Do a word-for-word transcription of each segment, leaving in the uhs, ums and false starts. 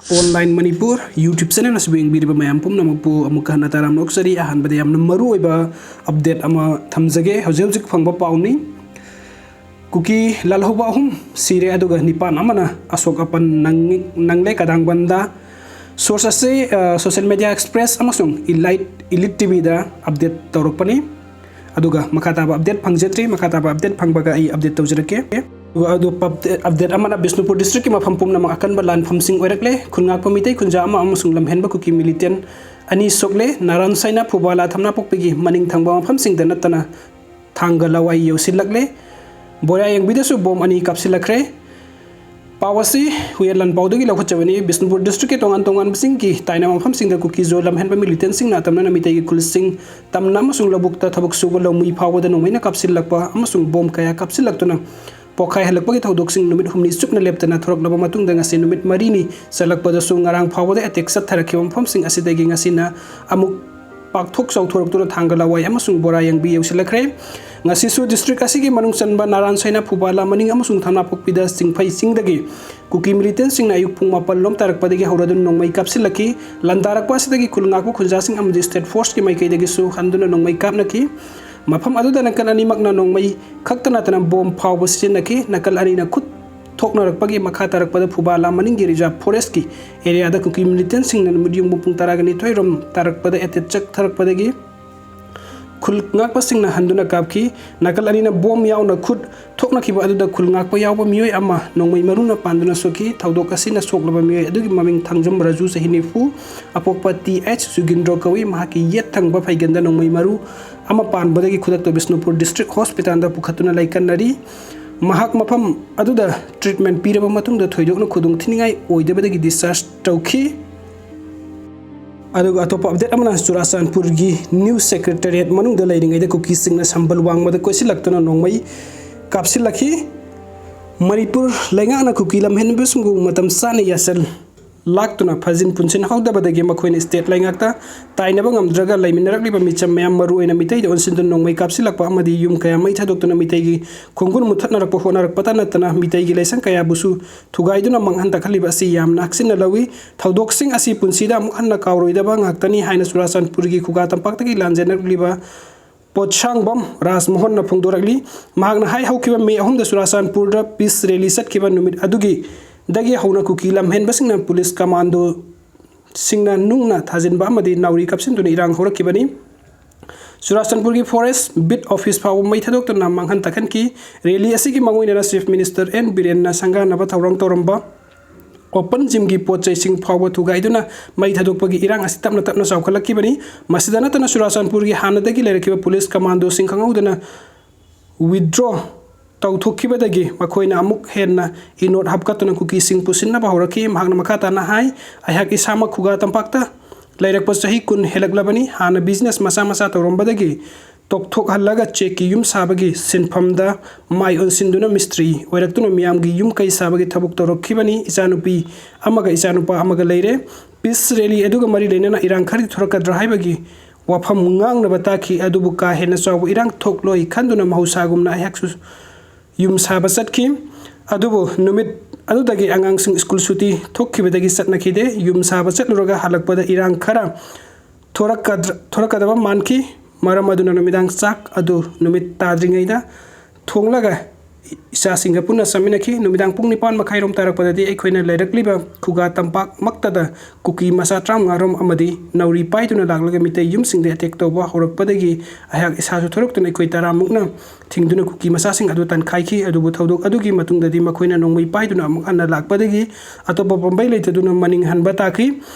Online Manipur YouTube channel ꯑꯁꯤꯕꯨ ꯌꯦꯡꯕꯤꯔꯤꯕ ꯃꯌꯥꯝ ꯄꯨꯝꯅꯃꯛꯄꯨ ꯑꯃꯨꯛꯀ ꯍꯟꯅ ꯇꯔꯥꯝꯅ ꯑꯣꯛꯆꯔꯤ꯫ ꯑꯍꯥꯟꯕꯗ ꯌꯥꯝꯅ ꯃꯔꯨ ꯑꯣꯏꯕ update ꯑꯃ ꯊꯝꯖꯒꯦ꯫ ꯍꯧꯖꯤꯛ ꯍꯧꯖꯤꯛ ꯐꯪꯕ ꯄꯥꯎꯅꯤ꯫ ꯀꯨꯀꯤ ꯂꯥꯜꯍꯧꯕ ꯑꯍꯨꯝ ꯁꯤꯔꯦ, ꯑꯗꯨꯒ ꯅꯤꯄꯥꯟ ꯑꯃꯅ ꯑꯁꯣꯛ ꯑꯄꯟ ꯅꯪ-, ꯅꯪꯂꯦ ꯀꯗꯥꯡꯕꯟꯗ꯫ Source ꯑꯁꯤ, ꯑ, Social Media Express ꯑꯃꯁꯨꯡ Elite, Elite TVꯗ update ꯇꯧꯔꯛꯄꯅꯤ꯫ ꯑꯗꯨꯒ ꯃꯈꯥ ꯇꯥꯕ update ꯐꯪꯖꯗ꯭ꯔꯤ꯫ ꯃꯈꯥ ꯇꯥꯕ update ꯐꯪꯕꯒ ꯑꯩ update ꯇꯧꯖꯔꯛꯀꯦ꯫ ꯑꯗꯨꯒ ꯑꯗꯨ update, update ꯑꯃꯅ ꯕꯤꯁꯅꯨꯄꯨꯔ districtꯀꯤ ꯃꯐꯝ ꯄꯨꯝꯅꯃꯛ ꯑꯀꯟꯕ ꯂꯥꯟꯐꯝꯁꯤꯡ ꯑꯣꯏꯔꯛꯂꯦ꯫ ꯈꯨꯜ ꯉꯥꯛꯄ ꯃꯤꯇꯩ ꯈꯨꯟꯖꯥ ꯑꯃ ꯑꯃꯁꯨꯡ ꯂꯝꯍꯦꯟꯕ ꯀꯨꯀꯤ militant ꯑꯅꯤ ꯁꯣꯛꯂꯦ꯫ ꯅꯥꯔꯥꯟ ꯁꯥꯏꯅꯥ, ꯐꯨꯕꯥꯂꯥ, ꯊꯝꯅꯥꯄꯣꯛꯄꯤꯒꯤ ꯃꯅꯤꯡ ꯊꯪꯕ ꯃꯐꯝꯁꯤꯡꯗ ꯅꯠꯇꯅ ꯊꯥꯡꯒ ꯂꯋꯥꯏ ꯌꯧꯁꯤꯜꯂꯛꯂꯦ꯫ ꯕꯣꯌꯥꯌꯦꯡꯕꯤꯗꯁꯨ bomb ꯑꯅꯤ ꯀꯥꯞꯁꯤꯜꯂꯛꯈ꯭ꯔꯦ꯫ ꯄꯥꯎ ꯑꯁꯤ ꯍꯨꯏꯌꯦꯟ ꯂꯥꯟꯄꯥꯎꯗꯒꯤ ꯂꯧꯈꯠꯆꯕꯅꯤ꯫ ꯕꯤꯁꯅꯨꯄꯨꯔ districtꯀꯤ ꯇꯣꯉꯥꯟ ꯇꯣꯉꯥꯟꯕꯁꯤꯡꯒꯤ ꯇꯥꯏꯅꯕ ꯃꯐꯝꯁꯤꯡꯗ ꯀꯨꯀꯤ-ꯖꯣ ꯂꯝꯍꯦꯟꯕ militantꯁꯤꯡꯅ ꯑꯇꯝꯅꯅ ꯃꯤꯇꯩꯒꯤ ꯈꯨꯜꯁꯤꯡ, ꯇꯝꯅ ꯑꯃꯁꯨꯡ ꯂꯧꯕꯨꯛꯇ ꯊꯕꯛ ꯁꯨꯕ ꯂꯧꯃꯤ ꯐꯥꯎꯕꯗ ꯅꯣꯡꯃꯩꯅ ꯀꯥꯞꯁꯤꯜꯂꯛꯄ ꯑꯃꯁꯨꯡ bomb ꯀꯌꯥ ꯀꯥꯞꯁꯤꯜꯂꯛꯇꯨꯅ ꯄꯣꯈꯥꯏꯍꯜꯂꯛꯄꯒꯤ ꯊꯧꯗꯣꯛꯁꯤꯡ ꯅꯨꯃꯤꯠ ꯍꯨꯝꯅꯤ ꯆꯨꯞꯅ ꯂꯦꯞꯇꯅ ꯊꯣꯔꯛꯂꯕ ꯃꯇꯨꯡꯗ ꯉꯁꯤ ꯅꯨꯃꯤꯠ ꯃꯔꯤꯅꯤ ꯆꯠꯂꯛꯄꯗꯁꯨ ꯉꯔꯥꯡ ꯐꯥꯎꯕꯗ attack ꯆꯠꯊꯔꯛꯈꯤꯕ ꯃꯐꯝꯁꯤꯡ ꯑꯁꯤꯗꯒꯤ ꯉꯁꯤꯅ ꯑꯃꯨꯛ ꯄꯥꯛꯊꯣꯛ ꯆꯥꯎꯊꯣꯔꯛꯇꯨꯅ ꯊꯥꯡꯒ ꯂꯋꯥꯏ ꯑꯃꯁꯨꯡ ꯕꯣꯔꯥꯌꯦꯡꯕꯤ ꯌꯧꯁꯤꯜꯂꯛꯈ꯭ꯔꯦ꯫ ꯉꯁꯤꯁꯨ district ꯑꯁꯤꯒꯤ ꯃꯅꯨꯡ ꯆꯟꯕ ꯅꯥꯔꯥꯟ ꯁꯥꯏꯅꯥ, ꯐꯨꯕꯥꯂꯥ ꯃꯅꯤꯡ ꯑꯃꯁꯨꯡ ꯊꯝꯅꯥꯄꯣꯛꯄꯤꯗ ꯆꯤꯡꯐꯩ ꯆꯤꯡꯗꯒꯤ ꯀꯨꯀꯤ militantꯁꯤꯡꯅ ꯑꯌꯨꯛ ꯄꯨꯡ ꯃꯥꯄꯟ ꯂꯣꯝ ꯇꯥꯔꯛꯄꯗꯒꯤ ꯍꯧꯔꯗꯨꯅ ꯅꯣꯡꯃꯩ ꯀꯥꯞꯁꯤꯜꯂꯛꯈꯤ꯫ ꯂꯥꯟꯗꯥꯔꯛꯄ ꯑꯁꯤꯗꯒꯤ ꯈꯨꯜ ꯉꯥꯛꯄ ꯈꯨꯟꯖꯥꯁꯤꯡ ꯑꯃꯗꯤ state forceꯀꯤ ꯃꯥꯏꯀꯩꯗꯒꯤꯁꯨ ꯍꯟꯗꯨꯅ ꯅꯣꯡꯃꯩ ꯀꯥꯞꯅꯈꯤ꯫ ꯃꯐꯝ ꯑꯗꯨꯗ ꯅꯥꯀꯜ ꯑꯅꯤꯃꯛꯅ ꯅꯣꯡꯃꯩ ꯈꯛꯇ ꯅꯠꯇꯅ bomb ꯐꯥꯎꯕ ꯁꯤꯖꯤꯟꯅꯈꯤ꯫ ꯅꯥꯀꯜ ꯑꯅꯤꯅ ꯈꯨꯠ ꯊꯣꯛꯅꯔꯛꯄꯒꯤ ꯃꯈꯥ ꯇꯥꯔꯛꯄꯗ ꯐꯨꯕꯥꯂꯥ ꯃꯅꯤꯡꯒꯤ reserve forestꯀꯤ areaꯗ ꯀꯨꯀꯤ militantꯁꯤꯡꯅ ꯅꯨꯃꯤꯠ ꯌꯨꯡꯕ ꯄꯨꯡ ꯇꯔꯥꯒ ꯅꯤꯊꯣꯏ ꯔꯣꯝ ꯇꯥꯔꯛꯄꯗ attack ꯆꯠꯊꯔꯛꯄꯗꯒꯤ ꯈꯨꯜ ꯉꯥꯛꯄꯁꯤꯡꯅ ꯍꯟꯗꯨꯅ ꯀꯥꯞꯈꯤ꯫ ꯅꯥꯀꯜ ꯑꯅꯤꯅ bomb ꯌꯥꯎꯅ ꯈꯨꯠ ꯊꯣꯛꯅꯈꯤꯕ ꯑꯗꯨꯗ ꯈꯨꯜ ꯉꯥꯛꯄ ꯌꯥꯎꯕ ꯃꯤꯑꯣꯏ ꯑꯃ ꯅꯣꯡꯃꯩ ꯃꯔꯨꯅ ꯄꯥꯟꯗꯨꯅ ꯁꯣꯛꯈꯤ꯫ ꯊꯧꯗꯣꯛ ꯑꯁꯤꯅ ꯁꯣꯛꯂꯕ ꯃꯤꯑꯣꯏ ꯑꯗꯨꯒꯤ ꯃꯃꯤꯡ ꯊꯥꯡꯖꯝ ꯔꯥꯖꯨ, ꯆꯍꯤ ꯅꯤꯐꯨ, ꯑꯄꯣꯛꯄ ꯇꯤ ꯑꯩꯆ ꯖꯨꯒꯤꯟꯗ꯭ꯔꯣ ꯀꯧꯏ꯫ ꯃꯍꯥꯛꯀꯤ ꯌꯦꯠ ꯊꯪꯕ ꯐꯩꯒꯟꯗ ꯅꯣꯡꯃꯩ ꯃꯔꯨ ꯑꯃ ꯄꯥꯟꯕꯗꯒꯤ ꯈꯨꯗꯛꯇ ꯕꯤꯁꯅꯨꯄꯨꯔ district hospitalꯗ ꯄꯨꯈꯠꯇꯨꯅ ꯂꯩꯀꯠꯅꯔꯤ꯫ ꯃꯍꯥꯛ ꯃꯐꯝ ꯑꯗꯨꯗ treatment ꯄꯤꯔꯕ ꯃꯇꯨꯡꯗ ꯊꯣꯏꯗꯣꯛꯅ ꯈꯨꯗꯣꯡꯊꯤꯅꯤꯡꯉꯥꯏ ꯑꯣꯏꯗꯕꯗꯒꯤ discharge ꯇꯧꯈꯤ꯫ ꯑꯗꯨꯒ ꯑꯇꯣꯞꯄ update ꯑꯃꯅ ꯆꯨꯔꯥꯆꯥꯟꯄꯨꯔꯒꯤ new secretariat ꯃꯅꯨꯡꯗ ꯂꯩꯔꯤꯉꯩꯗ ꯀꯨꯀꯤꯁꯤꯡꯅ ꯁꯝꯕꯜ ꯋꯥꯡꯃꯗ ꯀꯣꯏꯁꯤꯜꯂꯛꯇꯨꯅ ꯅꯣꯡꯃꯩ ꯀꯥꯞꯁꯤꯜꯂꯛꯈꯤ꯫ ꯃꯅꯤꯄꯨꯔ ꯂꯩꯉꯥꯛꯅ ꯀꯨꯀꯤ ꯂꯝꯍꯦꯟꯕꯁꯤꯡꯕꯨ ꯃꯇꯝ ꯆꯥꯅ ꯌꯥꯁꯤꯜ-, ꯂꯥꯛꯇꯨꯅ ꯐꯥꯖꯤꯟ ꯄꯨꯟꯁꯤꯟꯍꯧꯗꯕꯗꯒꯤ ꯃꯈꯣꯏꯅ state ꯂꯩꯉꯥꯛꯇ ꯇꯥꯏꯅꯕ ꯉꯝꯗ꯭ꯔꯒ ꯂꯩꯃꯤꯟꯅꯔꯛꯂꯤꯕ ꯃꯤꯆꯝ ꯃꯌꯥꯝ, ꯃꯔꯨꯑꯣꯏꯅ ꯃꯤꯇꯩꯗ ꯑꯣꯟꯁꯤꯟꯗꯨꯅ ꯅꯣꯡꯃꯩ ꯀꯥꯞꯁꯤꯜꯂꯛꯄ ꯑꯃꯗꯤ ꯌꯨꯝ ꯀꯌꯥ ꯃꯩ ꯊꯥꯗꯣꯛꯇꯨꯅ ꯃꯤꯇꯩꯒꯤ ꯈꯣꯡꯒꯨꯟ ꯃꯨꯊꯠꯅꯔꯛꯄ ꯍꯣꯠꯅꯔꯛꯄꯇ ꯅꯠꯇꯅ ꯃꯤꯇꯩꯒꯤ ꯂꯥꯏꯁꯪ ꯀꯌꯥꯕꯨꯁꯨ ꯊꯨꯒꯥꯏꯗꯨꯅ ꯃꯥꯡꯍꯟ ꯇꯥꯛꯍꯜꯂꯤꯕ ꯑꯁꯤ ꯌꯥꯝꯅ ꯍꯛꯆꯤꯟꯅ ꯂꯧꯏ꯫ ꯊꯧꯗꯣꯛꯁꯤꯡ ꯑꯁꯤ ꯄꯨꯟꯁꯤꯗ ꯑꯃꯨꯛ ꯍꯟꯅ ꯀꯥꯎꯔꯣꯏꯗꯕ ꯉꯥꯛꯇꯅꯤ ꯍꯥꯏꯅ ꯆꯨꯔꯥꯆꯥꯟꯄꯨꯔꯒꯤ ꯈꯨꯒꯥ ꯇꯝꯄꯥꯛꯇꯒꯤ ꯂꯥꯟꯖꯦꯟꯅꯔꯛꯂꯤꯕ ꯄꯣꯠꯁꯥꯡꯕꯝ ꯔꯥꯖꯃꯣꯍꯟꯅ ꯐꯣꯡꯗꯣꯔꯛꯂꯤ꯫ ꯃꯍꯥꯛꯅ ꯍꯥꯏ, ꯍꯧꯈꯤꯕ ꯃꯦ ꯑꯍꯨꯝꯗ ꯆꯨꯔꯥꯆꯥꯟꯄꯨꯔꯗ peace rally ꯆꯠꯈꯤꯕ ꯅꯨꯃꯤꯠ ꯑꯗꯨꯒꯤ ꯗꯒꯤ ꯍꯧꯅ ꯀꯨꯀꯤ ꯂꯝꯍꯦꯟꯕꯁꯤꯡꯅ police commando ꯁꯤꯡꯅ ꯅꯨꯡꯅ ꯊꯥꯖꯤꯟꯕ ꯑꯃꯗꯤ ꯅꯥꯎꯔꯤ ꯀꯥꯞꯁꯤꯟꯗꯨꯅ ꯏꯔꯥꯡ ꯍꯧꯔꯛꯈꯤꯕꯅꯤ꯫ ꯆꯨꯔꯥꯆꯥꯟꯄꯨꯔꯒꯤ forest beat office ꯐꯥꯎꯕ ꯃꯩ ꯊꯥꯗꯣꯛꯇꯨꯅ ꯃꯥꯡꯍꯟ ꯇꯥꯛꯍꯟꯈꯤ꯫ Rally ꯑꯁꯤꯒꯤ ꯃꯥꯡꯑꯣꯏꯅꯅ Chief Minister N ꯕꯤꯔꯦꯟꯅ ꯁꯪꯒꯥꯅꯕ ꯊꯧꯔꯥꯡ ꯇꯧꯔꯝꯕ open gymꯒꯤ ꯄꯣꯠ ꯆꯩꯁꯤꯡ ꯐꯥꯎꯕ ꯊꯨꯒꯥꯏꯗꯨꯅ ꯃꯩ ꯊꯥꯗꯣꯛꯄꯒꯤ ꯏꯔꯥꯡ ꯑꯁꯤ ꯇꯞꯅ ꯇꯞꯅ ꯆꯥꯎꯈꯠꯂꯛꯈꯤꯕꯅꯤ꯫ ꯃꯁꯤꯗ ꯅꯠꯇꯅ ꯆꯨꯔꯥꯆꯥꯟꯄꯨꯔꯒꯤ ꯍꯥꯟꯅꯗꯒꯤ ꯂꯩꯔꯛꯈꯤꯕ police commandoꯁꯤꯡ ꯈꯪꯍꯧꯗꯅ withdraw ꯇꯧꯊꯣꯛꯈꯤꯕꯗꯒꯤ ꯃꯈꯣꯏꯅ ꯑꯃꯨꯛ ꯍꯦꯟꯅ ꯏꯅꯣꯠ ꯍꯥꯞꯀꯠꯇꯨꯅ ꯀꯨꯀꯤꯁꯤꯡ ꯄꯨꯁꯤꯟꯅꯕ ꯍꯧꯔꯛꯈꯤ꯫ ꯃꯍꯥꯛꯅ ꯃꯈꯥ ꯇꯥꯅ ꯍꯥꯏ, "ꯑꯩꯍꯥꯛ ꯏꯁꯥꯃꯛ ꯈꯨꯒꯥ ꯇꯝꯄꯥꯛꯇ ꯂꯩꯔꯛꯄ ꯆꯍꯤ ꯀꯨꯟ ꯍꯦꯜꯂꯛꯂꯕꯅꯤ꯫ ꯍꯥꯟꯅ business ꯃꯆꯥ ꯃꯆꯥ ꯇꯧꯔꯝꯕꯗꯒꯤ ꯇꯣꯛꯊꯣꯛꯍꯜꯂꯒ ꯆꯦꯛꯀꯤ ꯌꯨꯝ ꯁꯥꯕꯒꯤ ꯁꯤꯟꯐꯝꯗ ꯃꯥꯏ ꯑꯣꯟꯁꯤꯟꯗꯨꯅ ꯃꯤꯁꯇ꯭ꯔꯤ ꯑꯣꯏꯔꯛꯇꯨꯅ ꯃꯤꯌꯥꯝꯒꯤ ꯌꯨꯝ ꯀꯩ ꯁꯥꯕꯒꯤ ꯊꯕꯛ ꯇꯧꯔꯛꯈꯤꯕꯅꯤ꯫ ꯏꯆꯥꯅꯨꯄꯤ ꯑꯃꯒ ꯏꯆꯥꯅꯨꯄꯥ ꯑꯃꯒ ꯂꯩꯔꯦ꯫ Peace rally ꯑꯗꯨꯒ ꯃꯔꯤ ꯂꯩꯅꯅ ꯏꯔꯥꯡ ꯈꯔꯗꯤ ꯊꯣꯔꯛꯀꯗ꯭ꯔꯥ ꯍꯥꯏꯕꯒꯤ ꯋꯥꯐꯝ ꯉꯥꯡꯅꯕ ꯇꯥꯈꯤ, ꯑꯗꯨꯕꯨ ꯀꯥ ꯍꯦꯟꯅ ꯆꯥꯎꯕ ꯏꯔꯥꯡ ꯊꯣꯛꯂꯣꯏ ꯈꯟꯗꯨꯅ ꯃꯍꯧꯁꯥꯒꯨꯝꯅ ꯑꯩꯍꯥꯛꯁꯨ ꯌꯨꯝ ꯁꯥꯕ ꯆꯠꯈꯤ꯫ ꯑꯗꯨꯕꯨ ꯅꯨꯃꯤꯠ ꯑꯗꯨꯗꯒꯤ ꯑꯉꯥꯡꯁꯤꯡ school ꯁꯨꯇꯤ ꯊꯣꯛꯈꯤꯕꯗꯒꯤ ꯆꯠꯅꯈꯤꯗꯦ꯫ ꯌꯨꯝ ꯁꯥꯕ ꯆꯠꯂꯨꯔꯒ ꯍꯜꯂꯛꯄꯗ ꯏꯔꯥꯡ ꯈꯔ ꯊꯣꯔꯛꯀꯗ꯭ꯔ-, ꯊꯣꯔꯛꯀꯗꯕ ꯃꯥꯟꯈꯤ꯫ ꯃꯔꯝ ꯑꯗꯨꯅ ꯅꯨꯃꯤꯗꯥꯡ ꯆꯥꯛ ꯑꯗꯨ ꯅꯨꯃꯤꯠ ꯇꯥꯗ꯭ꯔꯤꯉꯩꯗ ꯊꯣꯡꯂꯒ ꯏꯆꯥꯁꯤꯡꯒ ꯄꯨꯟꯅ ꯆꯥꯃꯤꯟꯅꯈꯤ꯫ ꯅꯨꯃꯤꯗꯥꯡ ꯄꯨꯡ ꯅꯤꯄꯥꯟ ꯃꯈꯥꯏꯔꯣꯝ ꯇꯥꯔꯛꯄꯗꯗꯤ ꯑꯩꯈꯣꯏꯅ ꯂꯩꯔꯛꯂꯤꯕ ꯈꯨꯒꯥ ꯇꯝꯄꯥꯛꯃꯛꯇꯗ ꯀꯨꯀꯤ ꯃꯆꯥ ꯇꯔꯥꯃꯉꯥꯔꯣꯝ ꯑꯃꯗꯤ ꯅꯥꯎꯔꯤ ꯄꯥꯏꯗꯨꯅ ꯂꯥꯛꯂꯒ ꯃꯤꯇꯩ ꯌꯨꯝꯁꯤꯡꯗ attack ꯇꯧꯕ ꯍꯧꯔꯛꯄꯗꯒꯤ ꯑꯩꯍꯥꯛ ꯏꯁꯥꯁꯨ ꯊꯣꯔꯛꯇꯨꯅ ꯑꯩꯈꯣꯏ ꯇꯔꯥꯃꯨꯛꯅ ꯊꯤꯡꯗꯨꯅ ꯀꯨꯀꯤ ꯃꯆꯥꯁꯤꯡ ꯑꯗꯨ ꯇꯥꯟꯈꯥꯏꯈꯤ꯫ ꯑꯗꯨꯕꯨ ꯊꯧꯗꯣꯛ ꯑꯗꯨꯒꯤ ꯃꯇꯨꯡꯗꯗꯤ ꯃꯈꯣꯏꯅ ꯅꯣꯡꯃꯩ ꯄꯥꯏꯗꯨꯅ ꯑꯃꯨꯛ ꯍꯟꯅ ꯂꯥꯛꯄꯗꯒꯤ ꯑꯇꯣꯞꯄ ꯄꯥꯝꯕꯩ ꯂꯩꯇꯗꯨꯅ ꯃꯅꯤꯡ ꯍꯟꯕ ꯇꯥꯈꯤ꯫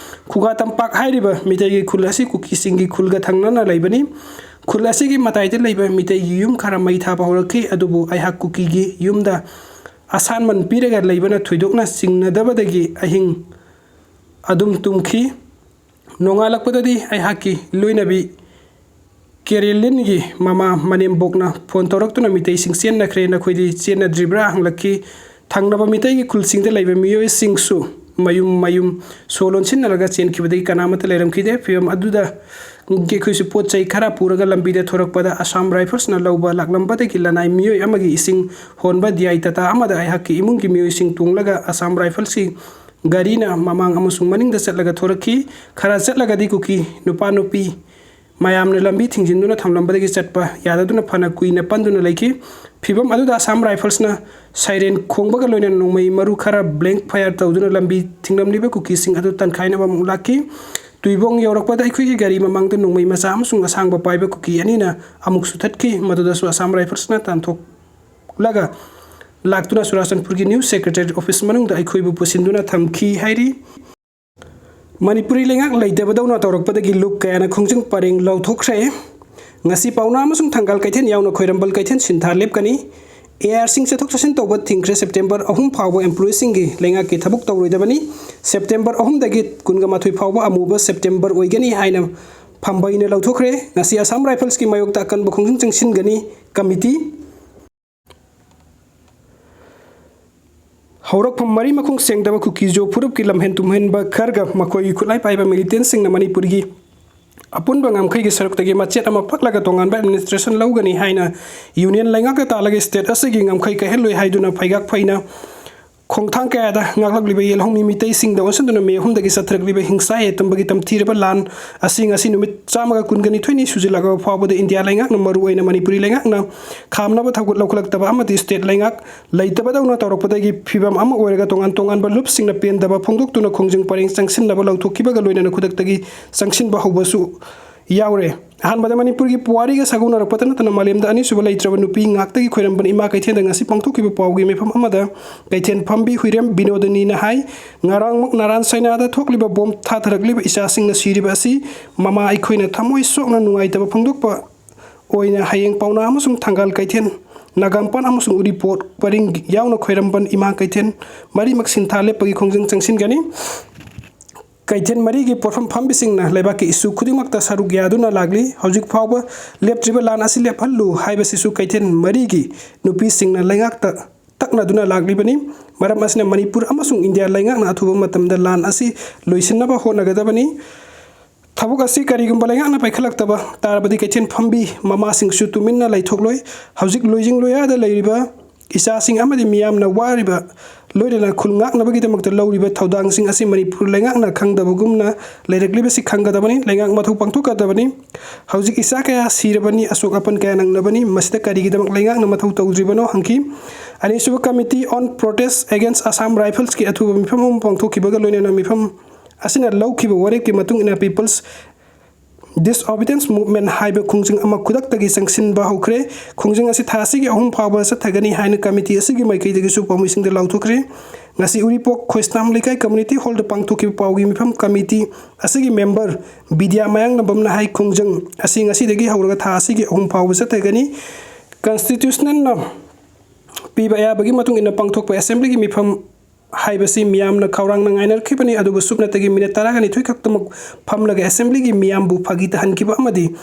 ꯈꯨꯒꯥ ꯇꯝꯄꯥꯛ ꯍꯥꯏꯔꯤꯕ ꯃꯤꯇꯩꯒꯤ ꯈꯨꯜ ꯑꯁꯤ ꯀꯨꯀꯤꯁꯤꯡꯒꯤ ꯈꯨꯜꯒ ꯊꯪꯅꯅ ꯂꯩꯕꯅꯤ꯫ ꯈꯨꯜ ꯑꯁꯤꯒꯤ ꯃꯇꯥꯏꯗ ꯂꯩꯕ ꯃꯤꯇꯩꯒꯤ ꯌꯨꯝ ꯈꯔ ꯃꯩ ꯊꯥꯕ ꯍꯧꯔꯛꯈꯤ, ꯑꯗꯨꯕꯨ ꯑꯩꯍꯥꯛ ꯀꯨꯀꯤꯒꯤ ꯌꯨꯝꯗ ꯑꯁꯥꯟꯃꯟ ꯄꯤꯔꯒ ꯂꯩꯕꯅ ꯊꯣꯏꯗꯣꯛꯅ ꯆꯤꯡꯅꯗꯕꯗꯒꯤ ꯑꯍꯤꯡ ꯑꯗꯨꯝ ꯇꯨꯝꯈꯤ꯫ ꯅꯣꯡꯉꯥꯜꯂꯛꯄꯗꯗꯤ ꯑꯩꯍꯥꯛꯀꯤ ꯂꯣꯏꯅꯕꯤ ꯀꯦꯔꯤꯂꯤꯟꯒꯤ ꯃꯃꯥ ꯃꯅꯦꯝꯕꯣꯛꯅ phone ꯇꯧꯔꯛꯇꯨꯅ ꯃꯤꯇꯩꯁꯤꯡ ꯆꯦꯟꯅꯈ꯭ꯔꯦ, ꯅꯈꯣꯏꯗꯤ ꯆꯦꯟꯅꯗ꯭ꯔꯤꯕ꯭ꯔꯥ ꯍꯪꯂꯛꯈꯤ꯫ ꯊꯪꯅꯕ ꯃꯤꯇꯩꯒꯤ ꯈꯨꯜꯁꯤꯡꯗ ꯂꯩꯕ ꯃꯤꯑꯣꯏꯁꯤꯡꯁꯨ ꯃꯌꯨꯝ ꯃꯌꯨꯝ ꯁꯣ ꯂꯣꯟꯁꯤꯟꯅꯔꯒ ꯆꯦꯟꯈꯤꯕꯗꯒꯤ ꯀꯅꯥꯃꯠꯇ ꯂꯩꯔꯝꯈꯤꯗꯦ꯫ ꯐꯤꯕꯝ ꯑꯗꯨꯗ ꯑꯩꯈꯣꯏꯁꯨ ꯄꯣꯠ ꯆꯩ ꯈꯔ ꯄꯨꯔꯒ ꯂꯝꯕꯤꯗ ꯊꯣꯔꯛꯄꯗ ꯑꯁꯥꯝ ꯔꯥꯏꯐꯜꯁꯅ ꯂꯧꯕ ꯂꯥꯛꯂꯝꯕꯗꯒꯤ ꯂꯅꯥꯏ ꯃꯤꯑꯣꯏ ꯑꯃꯒꯤ ꯏꯁꯤꯡ ꯍꯣꯟꯕ ꯗꯤ ꯑꯥꯏ ꯇꯥꯇꯥ ꯑꯃꯗ ꯑꯩꯍꯥꯛꯀꯤ ꯏꯃꯨꯡꯒꯤ ꯃꯤꯑꯣꯏꯁꯤꯡ ꯇꯣꯡꯂꯒ ꯑꯁꯥꯝ ꯔꯥꯏꯐꯜꯁꯀꯤ ꯒꯥꯔꯤꯅ ꯃꯃꯥꯡ ꯑꯃꯁꯨꯡ ꯃꯅꯤꯡꯗ ꯆꯠꯂꯒ ꯊꯣꯔꯛꯈꯤ꯫ ꯈꯔ ꯆꯠꯂꯒꯗꯤ ꯀꯨꯀꯤ ꯅꯨꯄꯥ ꯅꯨꯄꯤ ꯃꯌꯥꯝꯅ ꯂꯝꯕꯤ ꯊꯤꯡꯖꯤꯟꯗꯨꯅ ꯊꯝꯂꯝꯕꯗꯒꯤ ꯆꯠꯄ ꯌꯥꯗꯗꯨꯅ ꯐꯅ ꯀꯨꯏꯅ ꯄꯟꯗꯨꯅ ꯂꯩꯈꯤ꯫ ꯐꯤꯕꯝ ꯑꯗꯨꯗ ꯑꯁꯥꯝ ꯔꯥꯏꯐꯜꯁꯅ ꯁꯥꯏꯔꯦꯟ ꯈꯣꯡꯕꯒ ꯂꯣꯏꯅꯅ ꯅꯣꯡꯃꯩ ꯃꯔꯨ ꯈꯔ ꯕ꯭ꯂꯦꯡ ꯐꯥꯌꯔ ꯇꯧꯗꯨꯅ ꯂꯝꯕꯤ ꯊꯤꯡꯂꯝꯂꯤꯕ ꯀꯨꯀꯤꯁꯤꯡ ꯑꯗꯨ ꯇꯟꯈꯥꯏꯅꯕ ꯑꯃꯨꯛ ꯂꯥꯛꯈꯤ꯫ ꯇꯨꯏꯕꯣꯡ ꯌꯧꯔꯛꯄꯗ ꯑꯩꯈꯣꯏꯒꯤ ꯒꯥꯔꯤ ꯃꯃꯥꯡꯗ ꯅꯣꯡꯃꯩ ꯃꯆꯥ ꯑꯃꯁꯨꯡ ꯑꯁꯥꯡꯕ ꯄꯥꯏꯕ ꯀꯨꯀꯤ ꯑꯅꯤꯅ ꯑꯃꯨꯛꯁꯨ ꯊꯠꯈꯤ꯫ ꯃꯗꯨꯗꯁꯨ ꯑꯁꯥꯝ ꯔꯥꯏꯐꯜꯁꯅ ꯇꯥꯟꯊꯣꯛꯂꯒ ꯂꯥꯛꯇꯨꯅ ꯆꯨꯔꯥꯆꯥꯟꯄꯨꯔꯒꯤ ꯅ꯭ꯌꯨ ꯁꯦꯀ꯭ꯔꯦꯇꯔꯤ ꯑꯣꯐꯤꯁ ꯃꯅꯨꯡꯗ ꯑꯩꯈꯣꯏꯕꯨ ꯄꯨꯁꯤꯟꯗꯨꯅ ꯊꯝꯈꯤ ꯍꯥꯏꯔꯤ꯫ ꯃꯅꯤꯄꯨꯔꯤ ꯂꯩꯉꯥꯛ ꯂꯩꯇꯕꯗꯧꯅ ꯇꯧꯔꯛꯄꯗꯒꯤ ꯂꯨꯞ ꯀꯌꯥꯅ ꯈꯣꯡꯖꯪ ꯄꯔꯦꯡ ꯂꯧꯊꯣꯛꯈ꯭ꯔꯦ꯫ ꯉꯁꯤ ꯄꯥꯎꯅꯥ ꯑꯃꯁꯨꯡ ꯊꯪꯒꯥꯜ ꯀꯩꯊꯦꯜ ꯌꯥꯎꯅ ꯈ꯭ꯋꯥꯏꯔꯝꯕꯟ ꯀꯩꯊꯦꯜ ꯁꯤꯟꯊꯥ ꯂꯦꯞꯀꯅꯤ꯫ ꯑꯦ ꯑꯥꯔꯁꯤꯡ ꯆꯠꯊꯣꯛ ꯆꯠꯁꯤꯟ ꯇꯧꯕ ꯊꯤꯡꯈ꯭ꯔꯦ꯫ ꯁꯦꯞꯇꯦꯝꯕꯔ ꯑꯍꯨꯝ ꯐꯥꯎꯕ ꯑꯦꯝꯄ꯭ꯂꯣꯌꯤꯁꯤꯡꯒꯤ ꯂꯩꯉꯥꯛꯀꯤ ꯊꯕꯛ ꯇꯧꯔꯣꯏꯗꯕꯅꯤ꯫ ꯁꯦꯞꯇꯦꯝꯕꯔ ꯑꯍꯨꯝꯗꯒꯤ ꯀꯨꯟꯒ ꯃꯥꯊꯣꯏ ꯐꯥꯎꯕ ꯑꯃꯨꯕ ꯁꯦꯞꯇꯦꯝꯕꯔ ꯑꯣꯏꯒꯅꯤ ꯍꯥꯏꯅ ꯐꯝꯕꯩꯅ ꯂꯧꯊꯣꯛꯈ꯭ꯔꯦ꯫ ꯉꯁꯤ ꯑꯁꯥꯝ ꯔꯥꯏꯐꯜꯁꯀꯤ ꯃꯥꯌꯣꯛꯇ ꯑꯀꯟꯕ ꯈꯣꯡꯖꯪ ꯆꯪꯁꯤꯟꯒꯅꯤ꯫ ꯀꯃꯤꯇꯤ ꯍꯧꯔꯛꯐꯝ ꯃꯔꯤ ꯃꯈꯣꯡ ꯁꯦꯡꯗꯕ ꯀꯨꯀꯤꯖꯣ ꯐꯨꯔꯨꯞꯀꯤ ꯂꯝꯍꯦꯟ ꯇꯨꯝꯍꯦꯟꯕ ꯈꯔꯒ ꯃꯈꯣꯏꯒꯤ ꯈꯨꯠꯂꯥꯏ ꯄꯥꯏꯕ ꯃꯤꯂꯤꯇꯦꯟꯁꯤꯡꯅ ꯃꯅꯤꯄꯨꯔꯒꯤ ꯑꯄꯨꯟꯕ ꯉꯝꯈꯩꯒꯤ ꯁꯔꯨꯛꯇꯒꯤ ꯃꯆꯦꯠ ꯑꯃ ꯄꯛꯂꯒ ꯇꯣꯉꯥꯟꯕ ꯑꯦꯗꯃꯤꯅꯤꯁꯇ꯭ꯔꯦꯁꯟ ꯂꯧꯒꯅꯤ ꯍꯥꯏꯅ ꯌꯨꯅꯤꯌꯟ ꯂꯩꯉꯥꯛꯀ ꯇꯥꯜꯂꯒ ꯁ꯭ꯇꯦꯠ ꯑꯁꯤꯒꯤ ꯉꯝꯈꯩ ꯀꯥꯏꯍꯜꯂꯣꯏ ꯍꯥꯏꯗꯨꯅ ꯐꯩꯒꯥꯛ ꯐꯩꯅ ꯈꯣꯡꯊꯥꯡ ꯀꯌꯥꯗ ꯉꯥꯛꯂꯛꯂꯤꯕ ꯌꯦꯜꯍꯧꯃꯤ ꯃꯤꯇꯩꯁꯤꯡꯗ ꯑꯣꯟꯁꯤꯟꯗꯨꯅ ꯃꯦ ꯑꯍꯨꯝꯗꯒꯤ ꯆꯠꯊꯔꯛꯂꯤꯕ ꯍꯤꯡꯁꯥ ꯌꯦꯇꯝꯕꯒꯤ ꯇꯝꯊꯤꯔꯕ ꯂꯥꯟ ꯑꯁꯤ ꯉꯁꯤ ꯅꯨꯃꯤꯠ ꯆꯥꯝꯃꯒ ꯀꯨꯟꯒꯅꯤꯊꯣꯏꯅꯤ ꯁꯨꯖꯤꯜꯂꯛꯂꯕ ꯐꯥꯎꯕꯗ ꯏꯟꯗꯤꯌꯥ ꯂꯩꯉꯥꯛꯅ, ꯃꯔꯨꯑꯣꯏꯅ ꯃꯅꯤꯄꯨꯔꯤ ꯂꯩꯉꯥꯛꯅ ꯈꯥꯝꯅꯕ ꯊꯧꯒꯠ ꯂꯧꯈꯠꯂꯛꯇꯕ ꯑꯃꯗꯤ ꯁ꯭ꯇꯦꯠ ꯂꯩꯉꯥꯛ ꯂꯩꯇꯕꯗꯧꯅ ꯇꯧꯔꯛꯄꯗꯒꯤ ꯐꯤꯕꯝ ꯑꯃ ꯑꯣꯏꯔꯒ ꯇꯣꯉꯥꯟ ꯇꯣꯉꯥꯟꯕ ꯂꯨꯞꯁꯤꯡꯅ ꯄꯦꯟꯗꯕ ꯐꯣꯡꯗꯣꯛꯇꯨꯅ ꯈꯣꯡꯖꯪ ꯄꯔꯦꯡ ꯆꯪꯁꯤꯟꯅꯕ ꯂꯧꯊꯣꯛꯈꯤꯕꯒ ꯂꯣꯏꯅꯅ ꯈꯨꯗꯛꯇꯒꯤ ꯆꯪꯁꯤꯟꯕ ꯍꯧꯕꯁꯨ ꯌꯥꯎꯔꯦ꯫ ꯑꯍꯥꯟꯕꯗ ꯃꯅꯤꯄꯨꯔꯒꯤ ꯄꯨꯋꯥꯔꯤꯒ ꯁꯥꯒꯣꯟꯅꯔꯛꯄꯇ ꯅꯠꯇꯅ ꯃꯥꯂꯦꯝꯗ ꯑꯅꯤꯁꯨꯕ ꯂꯩꯇ꯭ꯔꯕ ꯅꯨꯄꯤ ꯉꯥꯛꯇꯒꯤ ꯈꯣꯏꯔꯝꯕꯟ ꯏꯃꯥ ꯀꯩꯊꯦꯜꯗ ꯉꯁꯤ ꯄꯥꯡꯊꯣꯛꯈꯤꯕ ꯄꯥꯎꯒꯤ ꯃꯤꯐꯝ ꯑꯃꯗ ꯀꯩꯊꯦꯜ ꯐꯝꯕꯤ ꯍꯨꯏꯔꯦꯝ ꯕꯤꯅꯣꯗꯅꯤꯅ ꯍꯥꯏ, ꯉꯔꯥꯡꯃꯛ ꯅꯥꯔꯥꯟ ꯁꯥꯏꯅꯥꯗ ꯊꯣꯛꯂꯤꯕ ꯕꯣꯝ ꯊꯥꯊꯔꯛꯂꯤꯕ ꯏꯆꯥꯁꯤꯡꯅ ꯁꯤꯔꯤꯕ ꯑꯁꯤ ꯃꯃꯥ ꯑꯩꯈꯣꯏꯅ ꯊꯃꯣꯏ ꯁꯣꯛꯅ ꯅꯨꯡꯉꯥꯏꯇꯕ ꯐꯣꯡꯗꯣꯛꯄ ꯑꯣꯏꯅ ꯍꯌꯦꯡ ꯄꯥꯎꯅꯥ ꯑꯃꯁꯨꯡ ꯊꯪꯒꯥꯜ ꯀꯩꯊꯦꯜ, ꯅꯥꯒꯥꯝꯄꯥꯟ ꯑꯃꯁꯨꯡ ꯎꯔꯤꯄꯣꯠ ꯄꯔꯤꯡ ꯌꯥꯎꯅ ꯈꯣꯏꯔꯝꯕꯟ ꯏꯃꯥ ꯀꯩꯊꯦꯜ ꯃꯔꯤꯃꯛ ꯁꯤꯟꯊꯥ ꯂꯦꯞꯄꯒꯤ ꯈꯣꯡꯖꯪ ꯆꯪꯁꯤꯟꯒꯅꯤ꯫ ꯀꯩꯊꯦꯜ ꯃꯔꯤꯒꯤ ꯄꯣꯠꯐꯝ ꯐꯝꯕꯤꯁꯤꯡꯅ ꯂꯩꯕꯥꯛꯀꯤ ꯏꯁꯨ ꯈꯨꯗꯤꯡꯃꯛꯇ ꯁꯔꯨꯛ ꯌꯥꯗꯨꯅ ꯂꯥꯛꯂꯤ꯫ ꯍꯧꯖꯤꯛ ꯐꯥꯎꯕ ꯂꯦꯞꯇ꯭ꯔꯤꯕ ꯂꯥꯟ ꯑꯁꯤ ꯂꯦꯞꯍꯜꯂꯨ ꯍꯥꯏꯕꯁꯤꯁꯨ ꯀꯩꯊꯦꯜ ꯃꯔꯤꯒꯤ ꯅꯨꯄꯤꯁꯤꯡꯅ ꯂꯩꯉꯥꯛꯇ ꯇꯛꯅꯗꯨꯅ ꯂꯥꯛꯂꯤꯕꯅꯤ꯫ ꯃꯔꯝ ꯑꯁꯤꯅ ꯃꯅꯤꯄꯨꯔ ꯑꯃꯁꯨꯡ ꯏꯟꯗꯤꯌꯥ ꯂꯩꯉꯥꯛꯅ ꯑꯊꯨꯕ ꯃꯇꯝꯗ ꯂꯥꯟ ꯑꯁꯤ ꯂꯣꯏꯁꯤꯟꯅꯕ ꯍꯣꯠꯅꯒꯗꯕꯅꯤ꯫ ꯊꯕꯛ ꯑꯁꯤ ꯀꯔꯤꯒꯨꯝꯕ ꯂꯩꯉꯥꯛꯅ ꯄꯥꯏꯈꯠꯂꯛꯇꯕ ꯇꯥꯔꯕꯗꯤ ꯀꯩꯊꯦꯜ ꯐꯝꯕꯤ ꯃꯃꯥꯁꯤꯡꯁꯨ ꯇꯨꯃꯤꯟꯅ ꯂꯩꯊꯣꯛꯂꯣꯏ꯫ ꯍꯧꯖꯤꯛ ꯂꯣꯏꯖꯤꯡ ꯂꯣꯌꯥꯗ ꯂꯩꯔꯤꯕ ꯏꯆꯥꯁꯤꯡ ꯑꯃꯗꯤ ꯃꯤꯌꯥꯝꯅ ꯋꯥꯔꯤꯕ, ꯂꯣꯏꯅꯅ ꯈꯨꯜ ꯉꯥꯛꯅꯕꯒꯤꯗꯃꯛꯇ ꯂꯧꯔꯤꯕ ꯊꯧꯗꯥꯡꯁꯤꯡ ꯑꯁꯤ ꯃꯅꯤꯄꯨꯔ ꯂꯩꯉꯥꯛꯅ ꯈꯪꯗꯕꯒꯨꯝꯅ ꯂꯩꯔꯛꯂꯤꯕꯁꯤ ꯈꯪꯒꯗꯕꯅꯤ꯫ ꯂꯩꯉꯥꯛ ꯃꯊꯧ ꯄꯥꯡꯊꯣꯛꯀꯗꯕꯅꯤ꯫ ꯍꯧꯖꯤꯛ ꯏꯆꯥ ꯀꯌꯥ ꯁꯤꯔꯕꯅꯤ, ꯑꯁꯣꯛ ꯑꯄꯟ ꯀꯌꯥ ꯅꯪꯂꯕꯅꯤ, ꯃꯁꯤꯗ ꯀꯔꯤꯒꯤꯗꯃꯛ ꯂꯩꯉꯥꯛꯅ ꯃꯊꯧ ꯇꯧꯗ꯭ꯔꯤꯕꯅꯣ ꯍꯪꯈꯤ꯫ ꯑꯅꯤꯁꯨꯕ Committee on Protest Against Assam Riflesꯀꯤ ꯑꯊꯨꯕ ꯃꯤꯐꯝ ꯑꯃ ꯄꯥꯡꯊꯣꯛꯈꯤꯕꯒ ꯂꯣꯏꯅꯅ ꯃꯤꯐꯝ ꯑꯁꯤꯅ ꯂꯧꯈꯤꯕ ꯋꯥꯔꯦꯞꯀꯤ ꯃꯇꯨꯡ ꯏꯟꯅ People's Disobedience Movement ꯍꯥꯏꯕ ꯈꯣꯡꯖꯪ ꯑꯃ ꯈꯨꯗꯛꯇꯒꯤ ꯆꯪꯁꯤꯟꯕ ꯍꯧꯈ꯭ꯔꯦ꯫ ꯈꯣꯡꯖꯪ ꯑꯁꯤ ꯊꯥ ꯑꯁꯤꯒꯤ ꯑꯍꯨꯝ ꯐꯥꯎꯕ ꯆꯠꯊꯒꯅꯤ ꯍꯥꯏꯅ committee ꯑꯁꯤꯒꯤ ꯃꯥꯏꯀꯩꯗꯒꯤꯁꯨ ꯄꯥꯎꯃꯤꯁꯤꯡꯗ ꯂꯥꯎꯊꯣꯛꯈ꯭ꯔꯦ꯫ ꯉꯁꯤ ꯎꯔꯤꯄꯣꯛ ꯈꯣꯏꯁꯅꯥꯝ ꯂꯩꯀꯥꯏ community hallꯗ ꯄꯥꯡꯊꯣꯛꯈꯤꯕ ꯄꯥꯎꯒꯤ ꯃꯤꯐꯝ committee ꯑꯁꯤꯒꯤ member ꯕꯤꯗ꯭ꯌꯥ ꯃꯌꯥꯡꯂꯝꯕꯝꯅ ꯍꯥꯏ, ꯈꯣꯡꯖꯪ ꯑꯁꯤ ꯉꯁꯤꯗꯒꯤ ꯍꯧꯔꯒ ꯊꯥ ꯑꯁꯤꯒꯤ ꯑꯍꯨꯝ ꯐꯥꯎꯕ ꯆꯠꯊꯒꯅꯤ꯫ Constitutionꯅ ꯄꯤꯕ ꯑꯌꯥꯕꯒꯤ ꯃꯇꯨꯡ ꯏꯟꯅ ꯄꯥꯡꯊꯣꯛꯄ assemblyꯒꯤ ꯃꯤꯐꯝ ꯍꯥꯏꯕꯁꯤ ꯃꯤꯌꯥꯝꯅ ꯈꯧꯔꯥꯡꯅ ꯉꯥꯏꯅꯔꯛꯈꯤꯕꯅꯤ, ꯑꯗꯨꯕꯨ ꯁꯨꯞꯅꯇꯒꯤ minute ꯇꯔꯥꯒ ꯅꯤꯊꯣꯏ ꯈꯛꯇꯃꯛ ꯐꯝꯂꯒ assemblyꯒꯤ ꯃꯤꯌꯥꯝꯕꯨ ꯐꯥꯒꯤ ꯇꯥꯍꯟꯈꯤꯕ ꯑꯃꯗꯤ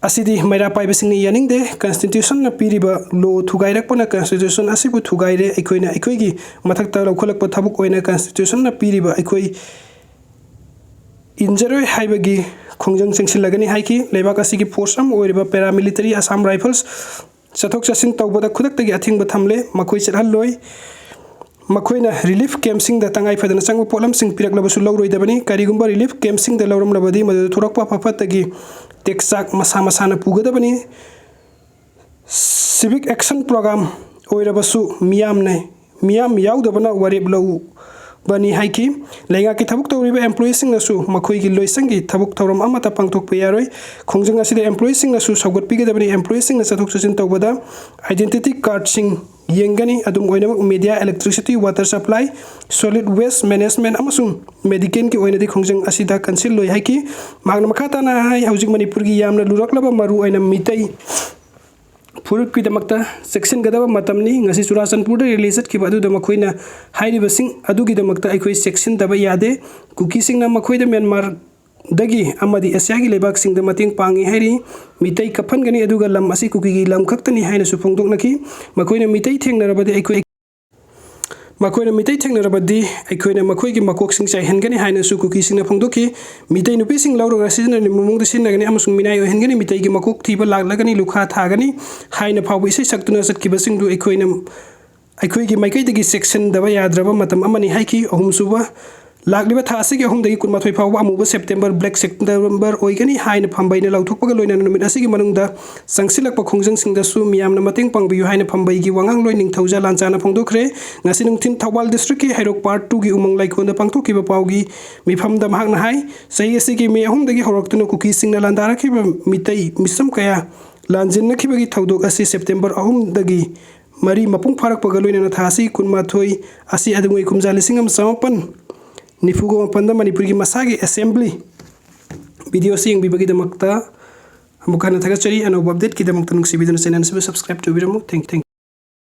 ꯑꯁꯤꯗꯤ ꯃꯩꯔꯥ ꯄꯥꯏꯕꯁꯤꯡꯅ ꯌꯥꯅꯤꯡꯗꯦ꯫ Constitutionꯅ ꯄꯤꯔꯤꯕ law ꯊꯨꯒꯥꯏꯔꯛꯄꯅ constitution ꯑꯁꯤꯕꯨ ꯊꯨꯒꯥꯏꯔꯦ꯫ ꯑꯩꯈꯣꯏꯅ ꯑꯩꯈꯣꯏꯒꯤ ꯃꯊꯛꯇ ꯂꯧꯈꯠꯂꯛꯄ ꯊꯕꯛ ꯑꯣꯏꯅ constitutionꯅ ꯄꯤꯔꯤꯕ ꯑꯩꯈꯣꯏ ꯏꯟꯖꯔꯣꯏ ꯍꯥꯏꯕꯒꯤ ꯈꯣꯡꯖꯪ ꯆꯪꯁꯤꯜꯂꯒꯅꯤ ꯍꯥꯏꯈꯤ꯫ ꯂꯩꯕꯥꯛ ꯑꯁꯤꯒꯤ force ꯑꯃ ꯑꯣꯏꯔꯤꯕ paramilitary Assam Rifles ꯆꯠꯊꯣꯛ ꯆꯠꯁꯤꯟ ꯇꯧꯕꯗ ꯈꯨꯗꯛꯇꯒꯤ ꯑꯊꯤꯡꯕ ꯊꯝꯂꯦ꯫ ꯃꯈꯣꯏ ꯆꯠꯍꯜꯂꯣꯏ꯫ ꯃꯈꯣꯏꯅ relief campꯁꯤꯡꯗ ꯇꯉꯥꯏ ꯐꯗꯅ ꯆꯪꯕ ꯄꯣꯠꯂꯝꯁꯤꯡ ꯄꯤꯔꯛꯂꯕꯁꯨ ꯂꯧꯔꯣꯏꯗꯕꯅꯤ꯫ ꯀꯔꯤꯒꯨꯝꯕ relief campꯁꯤꯡꯗ ꯂꯧꯔꯝꯂꯕꯗꯤ ꯃꯗꯨꯗ ꯊꯣꯔꯛꯄ ꯑꯐ ꯐꯠꯇꯒꯤ ꯇꯦꯛꯆꯥꯛ ꯃꯁꯥ ꯃꯁꯥꯅ ꯄꯨꯒꯗꯕꯅꯤ꯫ Civic action program ꯑꯣꯏꯔꯕꯁꯨ ꯃꯤꯌꯥꯝꯅ, ꯃꯤꯌꯥꯝ ꯌꯥꯎꯗꯕꯅ ꯋꯥꯔꯦꯞ ꯂꯧꯕꯅꯤ ꯍꯥꯏꯈꯤ꯫ ꯂꯩꯉꯥꯛꯀꯤ ꯊꯕꯛ ꯇꯧꯔꯤꯕ employeeꯁꯤꯡꯅꯁꯨ ꯃꯈꯣꯏꯒꯤ ꯂꯣꯏꯁꯪꯒꯤ ꯊꯕꯛ ꯊꯧꯔꯝ ꯑꯃꯠꯇ ꯄꯥꯡꯊꯣꯛꯄ ꯌꯥꯔꯣꯏ꯫ ꯈꯣꯡꯖꯪ ꯑꯁꯤꯗ employeeꯁꯤꯡꯅꯁꯨ ꯁꯧꯒꯠꯄꯤꯒꯗꯕꯅꯤ꯫ Employeeꯁꯤꯡꯅ ꯆꯠꯊꯣꯛ ꯆꯠꯁꯤꯟ ꯇꯧꯕꯗ identity cardꯁꯤꯡ ꯌꯦꯡꯒꯅꯤ꯫ ꯑꯗꯨꯝ ꯑꯣꯏꯅꯃꯛ media, electricity, water supply, solid waste management ꯑꯃꯁꯨꯡ medicalꯒꯤ ꯑꯣꯏꯅꯗꯤ ꯈꯣꯡꯖꯪ ꯑꯁꯤꯗ ꯀꯟꯁꯤꯜꯂꯣꯏ ꯍꯥꯏꯈꯤ꯫ ꯃꯍꯥꯛꯅ ꯃꯈꯥ ꯇꯥꯅ ꯍꯥꯏ, ꯍꯧꯖꯤꯛ ꯃꯅꯤꯄꯨꯔꯒꯤ ꯌꯥꯝꯅ ꯂꯨꯔꯛꯂꯕ ꯃꯔꯨꯑꯣꯏꯅ ꯃꯤꯇꯩ ꯐꯨꯔꯨꯞꯀꯤꯗꯃꯛꯇ ꯆꯦꯛꯁꯤꯟꯒꯗꯕ ꯃꯇꯝꯅꯤ꯫ ꯉꯁꯤ ꯆꯨꯔꯥꯆꯥꯟꯄꯨꯔꯗ rally ꯆꯠꯈꯤꯕ ꯑꯗꯨꯗ ꯃꯈꯣꯏꯅ ꯍꯥꯏꯔꯤꯕꯁꯤꯡ ꯑꯗꯨꯒꯤꯗꯃꯛꯇ ꯑꯩꯈꯣꯏ ꯆꯦꯛꯁꯤꯟꯗꯕ ꯌꯥꯗꯦ꯫ ꯀꯨꯀꯤꯁꯤꯡꯅ ꯃꯈꯣꯏꯗ ꯃ꯭ꯌꯥꯟꯃꯥꯔꯗꯒꯤ ꯑꯃꯗꯤ ꯑꯦꯁꯤꯌꯥꯒꯤ ꯂꯩꯕꯥꯛꯁꯤꯡꯗ ꯃꯇꯦꯡ ꯄꯥꯡꯏ ꯍꯥꯏꯔꯤ꯫ ꯃꯤꯇꯩ ꯀꯞꯍꯟꯒꯅꯤ, ꯑꯗꯨꯒ ꯂꯝ ꯑꯁꯤ ꯀꯨꯀꯤꯒꯤ ꯂꯝ ꯈꯛꯇꯅꯤ ꯍꯥꯏꯅꯁꯨ ꯐꯣꯡꯗꯣꯛꯅꯈꯤ꯫ ꯃꯈꯣꯏꯅ ꯃꯤꯇꯩ ꯊꯦꯡꯅꯔꯕꯗꯤ ꯑꯩꯈꯣꯏ ꯃꯈꯣꯏꯅ ꯃꯤꯇꯩ ꯊꯦꯡꯅꯔꯕꯗꯤ ꯑꯩꯈꯣꯏꯅ ꯃꯈꯣꯏꯒꯤ ꯃꯀꯣꯛꯁꯤꯡ ꯆꯥꯏꯍꯟꯒꯅꯤ ꯍꯥꯏꯅꯁꯨ ꯀꯨꯀꯤꯁꯤꯡꯅ ꯐꯣꯡꯗꯣꯛꯈꯤ꯫ ꯃꯤꯇꯩ ꯅꯨꯄꯤꯁꯤꯡ ꯂꯧꯔꯒ ꯁꯤꯖꯤꯟꯅꯔꯤꯕ ꯃꯑꯣꯡꯗ ꯁꯤꯖꯤꯟꯅꯒꯅꯤ ꯑꯃꯁꯨꯡ ꯃꯤꯅꯥꯏ ꯑꯣꯏꯍꯟꯒꯅꯤ꯫ ꯃꯤꯇꯩꯒꯤ ꯃꯀꯣꯛ ꯊꯤꯕ ꯂꯥꯛꯂꯒꯅꯤ, ꯂꯨꯈꯥ ꯊꯥꯒꯅꯤ ꯍꯥꯏꯅ ꯐꯥꯎꯕ ꯏꯁꯩ ꯁꯛꯇꯨꯅ ꯆꯠꯈꯤꯕꯁꯤꯡꯗꯨ ꯑꯩꯈꯣꯏꯅ, ꯑꯩꯈꯣꯏꯒꯤ ꯃꯥꯏꯀꯩꯗꯒꯤ ꯆꯦꯛꯁꯤꯟꯗꯕ ꯌꯥꯗ꯭ꯔꯕ ꯃꯇꯝ ꯑꯃꯅꯤ ꯍꯥꯏꯈꯤ꯫ ꯑꯍꯨꯝꯁꯨꯕ, ꯂꯥꯛꯂꯤꯕ ꯊꯥ ꯑꯁꯤꯒꯤ ꯑꯍꯨꯝꯗꯒꯤ ꯀꯨꯟꯃꯥꯊꯣꯏ ꯐꯥꯎꯕ ꯑꯃꯨꯕ ꯁꯦꯞꯇꯦꯝꯕꯔ, Black September, ꯑꯣꯏꯒꯅꯤ ꯍꯥꯏꯅ ꯐꯝꯕꯩꯅ ꯂꯥꯎꯊꯣꯛꯄꯒ ꯂꯣꯏꯅꯅ ꯅꯨꯃꯤꯠ ꯑꯁꯤꯒꯤ ꯃꯅꯨꯡꯗ ꯆꯪꯁꯤꯜꯂꯛꯄ ꯈꯣꯡꯖꯪꯁꯤꯡꯗꯁꯨ ꯃꯤꯌꯥꯝꯅ ꯃꯇꯦꯡ ꯄꯥꯡꯕꯤꯌꯨ ꯍꯥꯏꯅ ꯐꯝꯕꯩꯒꯤ ꯋꯥꯉꯥꯡꯂꯣꯏ ꯅꯤꯡꯊꯧꯖꯥ ꯂꯥꯟꯆꯥꯅ ꯐꯣꯡꯗꯣꯛꯈ꯭ꯔꯦ꯫ ꯉꯁꯤ ꯅꯨꯡꯊꯤꯜ ꯊꯧꯕꯥꯜ districtꯀꯤ ꯍꯩꯔꯣꯛ Part Twoꯒꯤ ꯎꯃꯪ ꯂꯥꯏꯀꯣꯟꯗ ꯄꯥꯡꯊꯣꯛꯈꯤꯕ ꯄꯥꯎꯒꯤ ꯃꯤꯐꯝꯗ ꯃꯍꯥꯛꯅ ꯍꯥꯏ, ꯆꯍꯤ ꯑꯁꯤꯒꯤ ꯃꯦ ꯑꯍꯨꯝꯗꯒꯤ ꯍꯧꯔꯛꯇꯨꯅ ꯀꯨꯀꯤꯁꯤꯡꯅ ꯂꯥꯟꯗꯥꯔꯛꯈꯤꯕ ꯃꯤꯇꯩ ꯃꯤꯆꯝ ꯀꯌꯥ ꯂꯥꯟꯖꯤꯟꯅꯈꯤꯕꯒꯤ ꯊꯧꯗꯣꯛ ꯑꯁꯤ ꯁꯦꯞꯇꯦꯝꯕꯔ ꯑꯍꯨꯝꯗꯒꯤ ꯃꯔꯤ ꯃꯄꯨꯡ ꯐꯥꯔꯛꯄꯒ ꯂꯣꯏꯅꯅ ꯊꯥ ꯑꯁꯤ ꯀꯨꯟꯃꯥꯊꯣꯏ ꯑꯁꯤ ꯑꯗꯨꯉꯩ ꯀꯨꯝꯖꯥ ꯂꯤꯁꯤꯡ ꯑꯃ ꯆꯃꯥꯄꯟ ꯅꯤꯐꯨꯒ ꯃꯥꯄꯟꯗ ꯃꯅꯤꯄꯨꯔꯒꯤ ꯃꯁꯥꯒꯤ assembly video ꯑꯁꯤ ꯌꯦꯡꯕꯤꯕꯒꯤꯗꯃꯛꯇ ꯑꯃꯨꯛ ꯍꯟꯅ ꯊꯥꯒꯠꯆꯔꯤ꯫ ꯑꯅꯧꯕ updateꯀꯤꯗꯃꯛꯇ ꯅꯨꯡꯁꯤꯕꯤꯗꯨꯅ channel ꯑꯁꯤꯕꯨ subscribe ꯇꯧꯕꯤꯔꯝꯃꯨ꯫ Thank you, thank you꯫